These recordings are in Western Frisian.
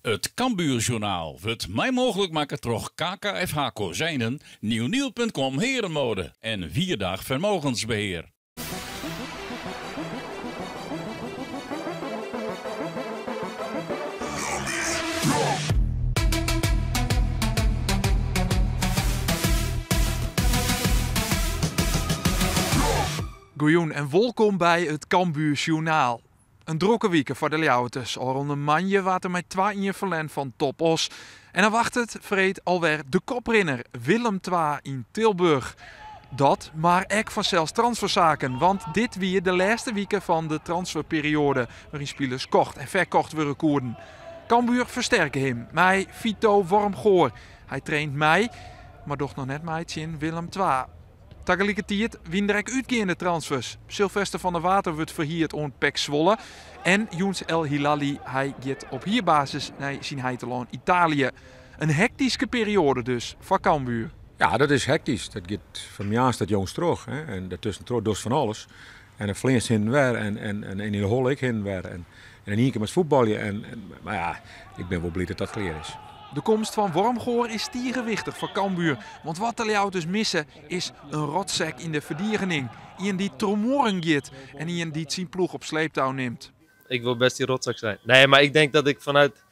It Cambuurjournaal wurdt mei mooglik makke troch KKFH Kozijnen, Nieuwnieuw.com Herenmode en Wierdag Vermogensbeheer. Goejûn en wolkom by it Cambuur Sjoernaal. In drokke wike foar de Ljouwerters. Ofrûne moandei waard der mei 2-1 ferlern fan Top Oss. En dan wachtet freed alwer de koprinner Willem II yn Tilburg. Dat, mar ek fansels transfersaken, want dit wie de lêste wike fan de transferperioade wêryn spilers kocht en ferkocht wurde koenen. Cambuur fersterke him mei Vito Wormgoor. Hy traint mei, mar docht noch net mei tsjin Willem II. Tagelikertiid wiene der ek útgeande transfers. Silvester van der Water wurdt ferhierd oan PEC Zwolle en Younes El Hilali hy giet op hierbasis nei syn heitelân Italië. In hektyske perioade dus foar Cambuur. Ja, dat is hektysk. Dat giet fan moarns tot jûns troch. Hè. En dêrtuskentroch dochst fan alles. En dan fleanst hinne en wer en, en, en yn de holle ek hinne en wer. En, en in ien kear moatst fuotbalje. En, en, mar ja, ik bin wol bliid dat dat klear is. De komst fan Wormgoor is tige wichtich foar Cambuur. Want wat de Ljouwerters misse is in rotsek yn de ferdigening. Ien dy't troch muorren giet en ien dy't syn ploech op sleeptou nimt. Ik wil best die rotzak zijn. Nee, maar ik denk dat ik vanuit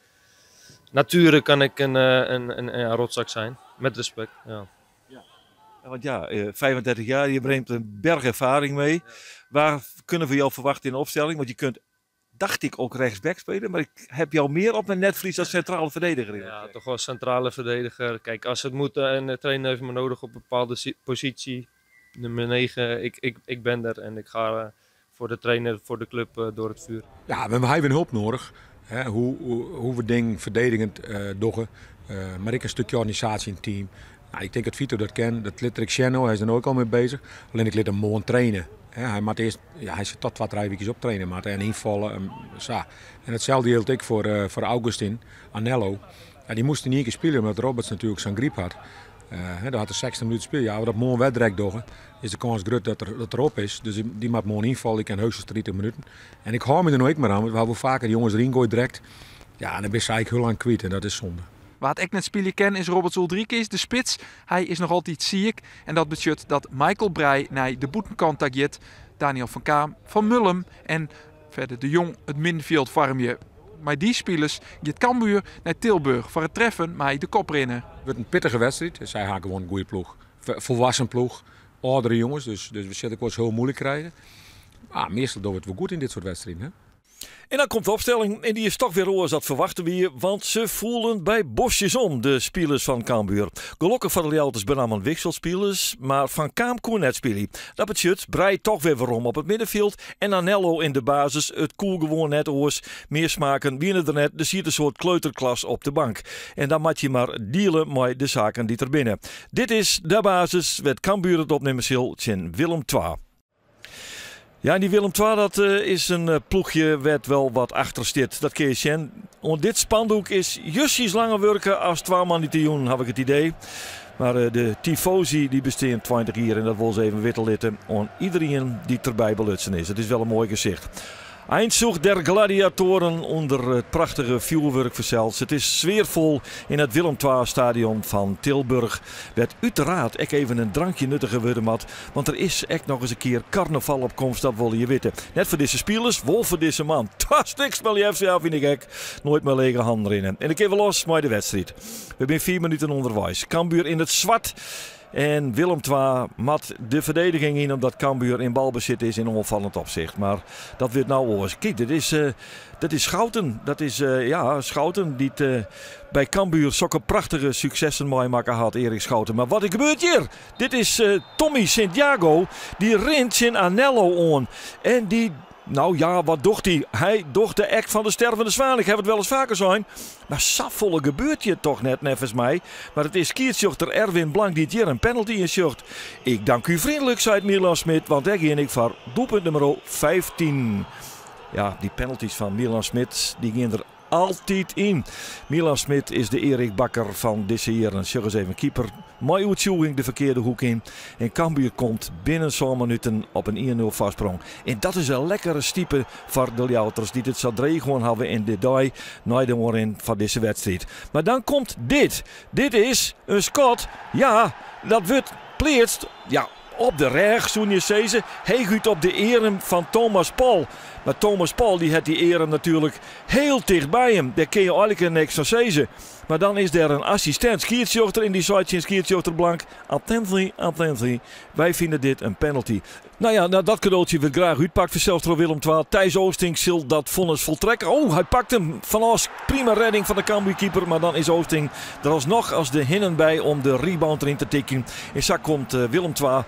nature kan ik een, ja, rotzak zijn. Met respect, ja. Ja, want ja, 35 jaar, je brengt een berg ervaring mee. Waar kunnen we jou verwachten in de opstelling? Want je kunt, dacht ik, ook rechtsback spelen. Maar ik heb jou meer op mijn netvlies als centrale verdediger. Ja, toch wel centrale verdediger. Kijk, als het moet en de trainer heeft me nodig op een bepaalde positie, nummer 9, ik ben er en ik ga voor de trainer, voor de club door het vuur. Ja, we hebben hulp nodig. Hè, hoe we dingen verdedigend doggen. Maar ik een stukje organisatie in het team. Nou, ik denk dat Vito dat kent, dat lit Shenno, hij is er ook al mee bezig. Alleen ik liet hem mooi trainen. Hè, hij moet eerst, ja, hij zit tot 2, 3 weken op trainen, maar en invallen. En, zo. En hetzelfde geldt ik voor Augustin, Anello. Ja, die moest in één keer spelen, omdat Roberts natuurlijk zo'n griep had. Hè, daar had de 60 minuten spelen. Ja, we dat morgen wedstrijd doen, is de kans groot dat erop is. Dus die moet morgen invallen. Ik ken heus 30 minuten. En ik hou me er nooit meer aan, want we hebben vaker de jongens erin gooien direct. Ja, en dan ben je eigenlijk heel lang kwijt en dat is zonde. Wat ik net spelen ken is Roberts Uldrikis, de spits. Hij is nog altijd ziek en dat betekent dat Michael Breij naar de boetenkant gaat. Daniel van Kaam van Mullum en verder de Jong het middenveld vormje. Maar die spelers gaat Cambuur naar Tilburg voor het treffen met de koprinnen. Het wordt een pittige wedstrijd. Zij haken gewoon een goede ploeg. Volwassen ploeg, oudere jongens, dus we zullen het wel eens heel moeilijk krijgen. Maar meestal doen we het wel goed in dit soort wedstrijden. Hè? En dan komt de opstelling en die is toch weer oors dat verwachten we hier, want ze voelen bij bosjes om, de spelers van Cambuur. Gelukkig voor de Ljouwerters benamen wisselspelers, maar Van Kaam kon net spelen. Dat betekent Breij toch weer waarom op het middenveld en Anello in de basis, het koel gewoon net oors. Meer smaken, wienen er net, er zit een soort kleuterklas op de bank. En dan moet je maar dealen met de zaken die er binnen. Dit is de basis, werd Cambuur het opnemen sil tsjin Willem II. Ja, en die Willem II, dat is een ploegje werd wel wat achter zit. Dat kun je zien. Want dit spandoek is juist langer werken als 2 man die te doen, heb ik het idee. Maar de tifosi die bestaan 20 jaar en dat wil ze even witten litten aan iedereen die erbij belutsen is. Het is wel een mooi gezicht. Eindzoek der gladiatoren onder het prachtige vuurwerk verzeld. Het is sfeervol in het Willem II stadion van Tilburg. Werd uiteraard ook even een drankje nuttiger worden, mat, want er is echt nog eens een keer carnaval op komst, dat wil je weten. Net voor deze spelers, wol voor deze man. Dat is niks meer, die FCA vind ik gek. Nooit meer lege handen erin. En ik even los met de wedstrijd. We zijn 4 minuten onderwijs. Cambuur in het zwart. En Willem II mat de verdediging in omdat Cambuur in balbezit is in onvallend opzicht. Maar dat wordt nou oors. Kijk, dit is Schouten. Dat is Schouten die het bij Cambuur zulke prachtige successen mooi maken had, Erik Schouten. Maar wat er gebeurt hier? Dit is Tommy Santiago. Die rint in Anello aan. En die... Nou ja, wat docht hij? Hij docht de act van de stervende zwaan. Ik heb het wel eens vaker zijn. Maar safvolle gebeurt hier toch net, nevens mij. Maar het is scheidsrechter Erwin Blank die het hier een penalty in zocht. Ik dank u vriendelijk, zei Milan Smit, want daar ging ik voor doelpunt nummer 15. Ja, die penalties van Milan Smit, die gingen er altyd yn. Milan Smit is de Erik Bakker fan dizze jierren. Sjoch ris even, keeper mei oertsjûging de ferkearde hoek yn. En Cambuur komt binnen sân minuten op in 1-0 foarsprong. En dat is in lekkere stipe foar de Ljouwerters dy't it sa dreech hân hawwe yn de dei nei de oanrin fan dizze wedstriid. Mar dan komt dit. Dit is in skot. Ja, dat wurdt pleatst. Ja, op de rêch soene je sizze. Heechút op de earm fan Thomas Pol. Mar Thomas Pol dy hat dy earm natuerlik hiel ticht by him. Dêr kinne je eigenlik niks fan sizze. Mar dan is der in assistint skiedsrjochter en dy seit tsjin skiedsrjochter Blank, Attentie, attentie, wy fine dit in penalty. Nou ja, nou dat kadootsje wurdt graach útpakt fansels troch Willem II. Thijs Oosting sil dat fonnis foltrekke. Oh, hy pakt him Van Os. Prima redding fan de Cambuurkeeper, mar dan is Oosting der alsnoch as de hinnen by om de rebound deryn te tikjen. En sa komt Willem II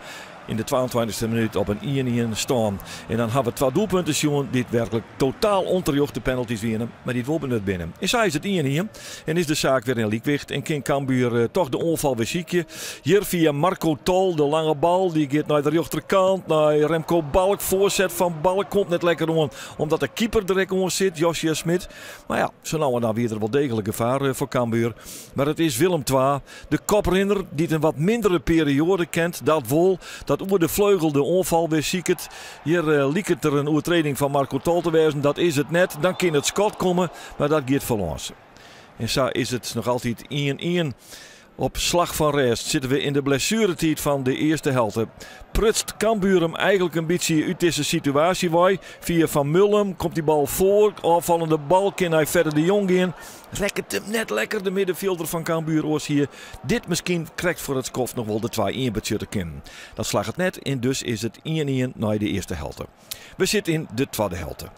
yn de 22e minút op in 1-1 stân. En dan hawwe we twa doelpunten sjoen dy't werklik totaal ûnterjochte penalties wiene, mar dy't wol benut binne. En sa is it 1-1 en is de saak wer yn lykwicht en kin Cambuur toch de oanfal wer sykje. Hjir fia Marco Tol, de lange bal, dy giet nei de rjochterkant, nei Remco Balk. Foarset fan Balk komt net lekker oan, omdat de keeper der ek oan sit, Joshua Smit. Mar ja, sa no en dan wie der wol deeglik gefaar foar Cambuur. Mar it is Willem II, de koprinner, dy't in wat mindere perioade kent. Dat wol, dat oer de fleugel de oanfal wer siket. Hjir liket der in oertreding fan Marco Tol te wêzen. Dat is it net. Dan kin it skot komme, mar dat giet foarlâns. En sa is it noch altyd 1-1. Op slach fan rêst sitte we yn de blessueretiid fan de earste helte. Prutst Cambuur him eigenlik in bytsje út dizze situaasje wei. Fia Van Mullum komt dy bal foar. Ôffallende bal kin nei Fedde de Jong gean. Rekket him net lekker, de middenfjilder fan Cambuur. Oars hie dit miskien krekt foar it skoft noch wol de 2-1 betsjutte kinnen. Dat slagget net en dus is it 1-1 nei de earste helte. We sitte yn de twadde helte.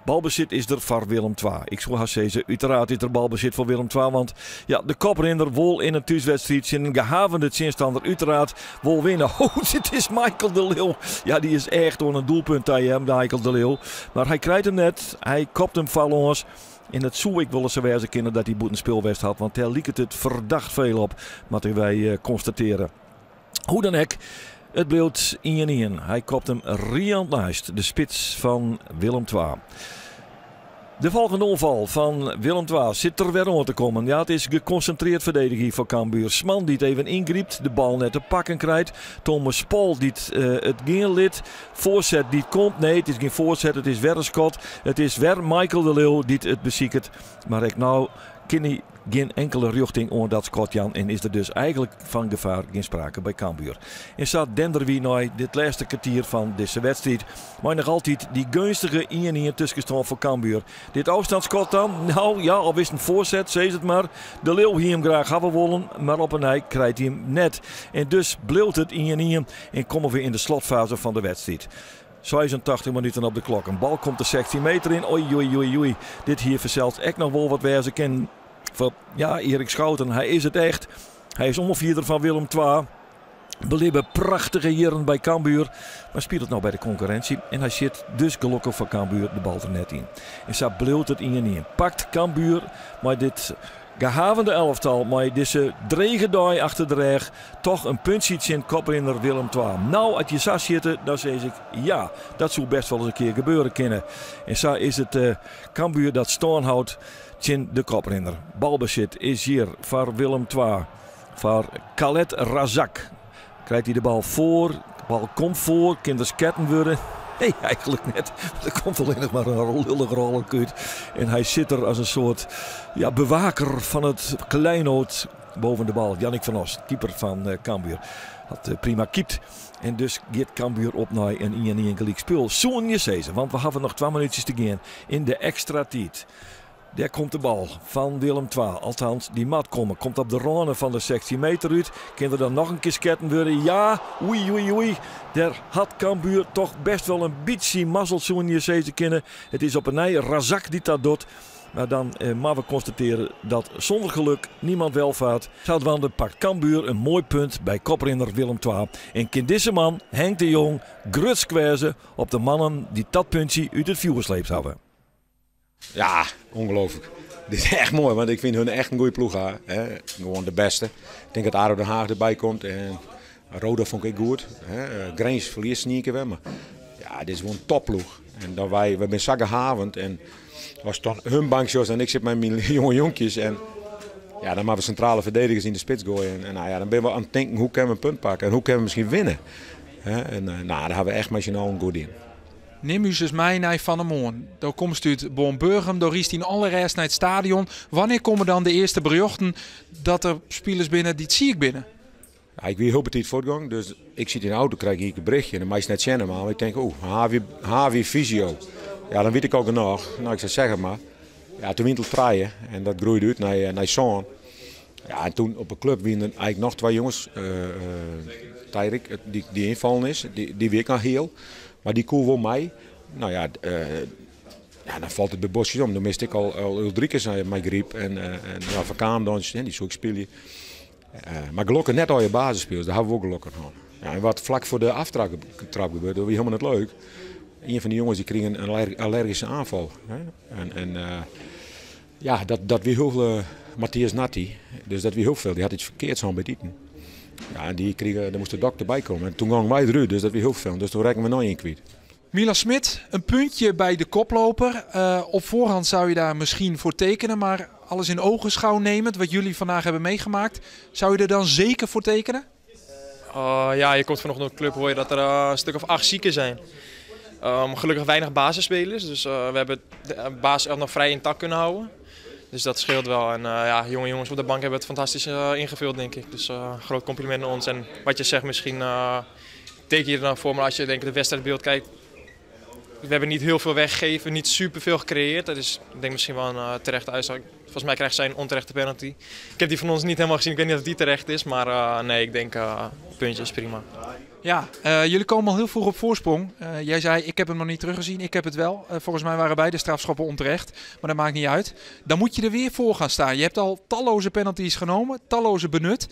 Balbesit is der foar Willem II. Ik soe hast sizze, uteraard is der balbesit foar Willem II, want ja, de koprinner wol yn in thúswedstriid tsjin in gehavende tsjinstanner uteraard wol winne. Oh, dit is Michael de Leeuw. Ja, dy is echt oan in doelpunt ta, hear, Michael de Leeuw. Mar hy krijt him net. Hy kopt him foarlâns. En it soe ek wolris sa wêze kinne dat hy bûtenspul west hat, want dêr liket it ferdacht veel op, moatte wy konstatearje. Hoe dan ek, it bliuwt 1-1. Hy kopt him riant neist, de spits fan Willem II. De folgjende oanfal fan Willem II sit der wer oan te kommen. Ja, it is gekonsintreard ferdedigjen foar Cambuur. Sman dy't even yngrypt, de bal net te pakken krijt. Thomas Pol dy't it gean lit. Foarset dy't komt. Nee, it is gjin foarset, it is wer in skot. It is wer Michael de Leeuw dy't it besiket. Mar ek no kin hy gjin inkele rjochting oan dat skot jaan en is der dus eigenlik fan gefaar gjin sprake by Cambuur. En sa dendere wy nei dit lêste kertier fan dizze wedstriid mei noch altyd dy geunstige 1-1 tuskenstân foar Cambuur. Dit ôfstânsskot dan? Nou ja, of is it in foarset, sis it mar. De Leeuw hie him graach hawwe wollen, mar op 'e nij krijt hy him net. En dus bliuwt it 1-1 en komme we yn de slotfaze fan de wedstriid. 86 minuten op de klok. In bal komt de 16 meter yn. Oei, oei, oei, oei. Dit hie fansels ek noch wol wat wêze kinnen foar ja, Erik Schouten. Hy is it echt. Hy is oanfierder fan Willem II. Belibbe prachtige jierren by Cambuur, mar spilet no by de konkurrinsje. En hy sjit dus gelokkich foar Cambuur de bal der net yn. En sa bliuwt it 1-1. Pakt Cambuur mei dit gehavende elftal, mei dizze drege dei achter de rêch, toch in puntsje tsjin koprinner Willem II. Nou, as je sa sitte, dan sis ik ja, dat soe best wolris in kear gebeure kinne. En sa is it Cambuur dat stân hâldt tsjin de koprinner. Balbesit is hjir foar Willem II. Foar Khaled Razak krijt hy de bal foar. De bal komt foar. Kin der sketten wurde? Nee, eigenlik net. Der komt allinnich mar in lullich rôlke út. En hy sit der as in soart ja, bewaker fan it kleinood boven de bal. Jannik van Os, keeper fan eh, Cambuur, hat eh, prima keept. En dus giet Cambuur op nei in 1-1 gelyk spul. Soene je sizze, want we hawwe noch twa minútsjes te gean yn de ekstra tiid. Dêr komt de bal fan Willem II. Althans, dy moat komme. Komt op de râne fan de 16 meter út. Kin der dan noch in kear sketten wurde? Ja! Oei, oei, oei. Dêr hat Cambuur toch best wol in bytsje mazzel, soene je sizze kinne. It is op 'e nij Razak dy't dat docht. Mar dan eh, moatte we konstatearje dat zonder geluk niemand welvaart. Sadwaande pakt Cambuur in moai punt by koprinner Willem II. En kin dizze man, Henk de Jong, grutsk wêze op de mannen dy't dat puntsje út it fjoer sleept hawwe. Ja, ongelooflijk. Dit is echt moai, want ik fyn hun echt in goede ploech. Hè. Gewoan de bêste. Ik tink dat ADO Den Haag derby komt en Roda fûn ik ek goed. Hè. Grins ferliest ien kear wer, mar ja, dit is gewoan in topploech. En dan wy, wy binne sa gehavend en As dan hun bank sjochst en ik sit mei myn jonge jonkjes en ja, dan moatte we sintrale ferdedigers yn de spits goaie. En nou ja, dan binne we oan it tinken hoe kinne we in punt pakke en hoe kinne we miskien winne. En nou, dêr ha we echt mei syn allen goed dien. Nim ús ris mei nei fan 'e moarn. Do komst út Boarnburgum, do rydst yn alle rêst nei it stadion. Wannear komme dan de earste berjochten dat der spilers binne dy't siik binne? Ja, ik wie hiel betiid fuortgong, dus ik sit yn de auto, krij ik in berichtje en dan meist net sjen mar ik tink, oeh, Havi fysio. Ja, dan wit ik al genôch. Nou, ik sei, zeg het maar. Ja, toen wienen het al trije en dat groeide út nei sân. Ja, en toen op de club wienen er eigenlijk noch twa jonges. Tyrik, dy't ynfallen is, dy wie ek noch hiel. Mar dy koe wol mei. Nou ja, ja, dan falt it by Bosjes om. Dan miste ik al Uldrikis mei gryp en ja, Van Kaam dan, dy soe ik spylje. Mar gelokkich net al je basisspilers, dêr ha we wol gelokkich hân. Ja, en wat flak foar de aftrap gebeurde, dat wie hielendal net leuk. Ien fan dy jonges dy krige in allergyske oanfal. En ja, dat wie hiel Matthias Natti, dus dat wie hiel fel. Dy hat iets ferkeards hân by it iten. Ja, en dy krige, dêr moast de dokter by komme. En toen gongen wy derút, dus dat wie hiel fel. Dus toen rekken we noch ien kwyt. Milan Smit, een puntje bij de koploper. Op voorhand zou je daar misschien voor tekenen, maar alles in ogenschouw nemend, wat jullie vandaag hebben meegemaakt, zou je er dan zeker voor tekenen? Ja, je komt vanochtend op de club, hoor je dat er een stuk of 8 zieken zijn. Gelukkig weinig basisspelers, dus we hebben de basis nog vrij intact kunnen houden. Dus dat scheelt wel. En ja, jonge jongens op de bank hebben het fantastisch ingevuld, denk ik. Dus groot compliment aan ons. En wat je zegt, misschien teken je er dan voor, maar als je denk ik het wedstrijdbeeld kijkt, we hebben niet heel veel weggegeven, niet superveel gecreëerd. Dat is, ik denk misschien wel een terechte uitslag. Volgens mij krijgt zij een onterechte penalty. Ik heb die van ons niet helemaal gezien, ik weet niet of die terecht is. Maar nee, ik denk puntje is prima. Ja, jullie komen al heel vroeg op voorsprong. Jij zei, ik heb hem nog niet teruggezien, ik heb het wel. Volgens mij waren beide strafschoppen onterecht, maar dat maakt niet uit. Dan moet je er weer voor gaan staan. Je hebt al talloze penalties genomen, talloze benut.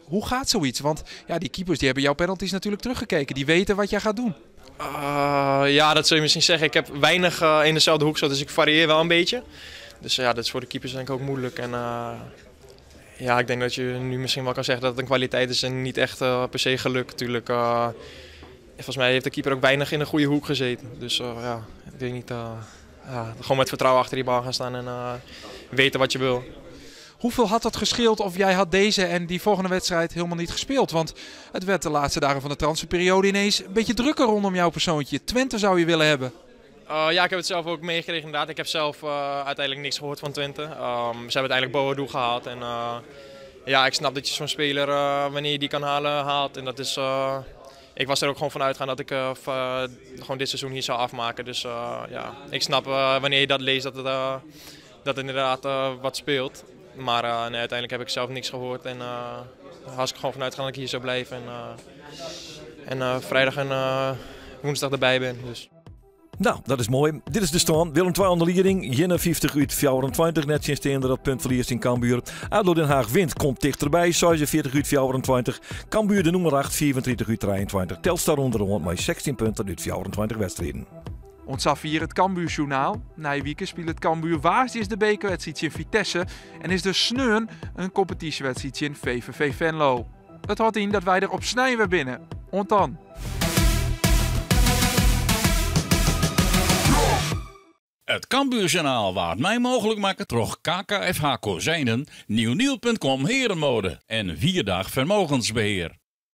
Hoe gaat zoiets? Want ja, die keepers die hebben jouw penalties natuurlijk teruggekeken. Die weten wat jij gaat doen. Ja, dat zul je misschien zeggen. Ik heb weinig in dezelfde hoek, dus ik varieer wel een beetje. Dus ja, dat is voor de keepers denk ik ook moeilijk. En ja, ik denk dat je nu misschien wel kan zeggen dat het een kwaliteit is en niet echt per se geluk. Natuurlijk, volgens mij heeft de keeper ook weinig in een goede hoek gezeten. Dus ja, ik weet niet. Ja, gewoon met vertrouwen achter die bal gaan staan en weten wat je wil. Hoeveel had dat gescheeld of jij had deze en die volgende wedstrijd helemaal niet gespeeld? Want het werd de laatste dagen van de transferperiode ineens een beetje drukker rondom jouw persoontje. Twente zou je willen hebben. Ja, ik heb het zelf ook meegekregen inderdaad. Ik heb zelf uiteindelijk niks gehoord van Twente. Ze hebben uiteindelijk Boadu gehaald. En ja, ik snap dat je zo'n speler, wanneer je die kan halen, haalt. En dat is, ik was er ook gewoon van uitgaan dat ik gewoon dit seizoen hier zou afmaken. Dus ja, ik snap wanneer je dat leest dat het inderdaad wat speelt. Maar nee, uiteindelijk heb ik zelf niks gehoord en was ik gewoon vanuit gaan dat ik hier zou blijven. En vrijdag en woensdag erbij ben. Dus. Nou, dat is mooi. Dit is de stand. Willem II onder leiding. Jinne 50 uit 24. Net sinds de dat punt verliest in Cambuur. ADO Den Haag wint, komt dichterbij. 46 uit 24. Cambuur de nummer 8, 34 uit 23. Telstar onder met 16 punten uit 24 wedstrijden. Ontzag hier het Cambuurjournaal. Na weekend speelt het Cambuur waar is de bekerwedstrijd in Vitesse en is de Sneun een competitiewedstrijd in VVV Venlo. Het houdt in dat wij er op snij weer binnen. Ont dan. Het Cambuurjournaal waard mij mogelijk maken troch KKFH Kozijnen, nieuwnieuw.com herenmode en Vierdag Vermogensbeheer.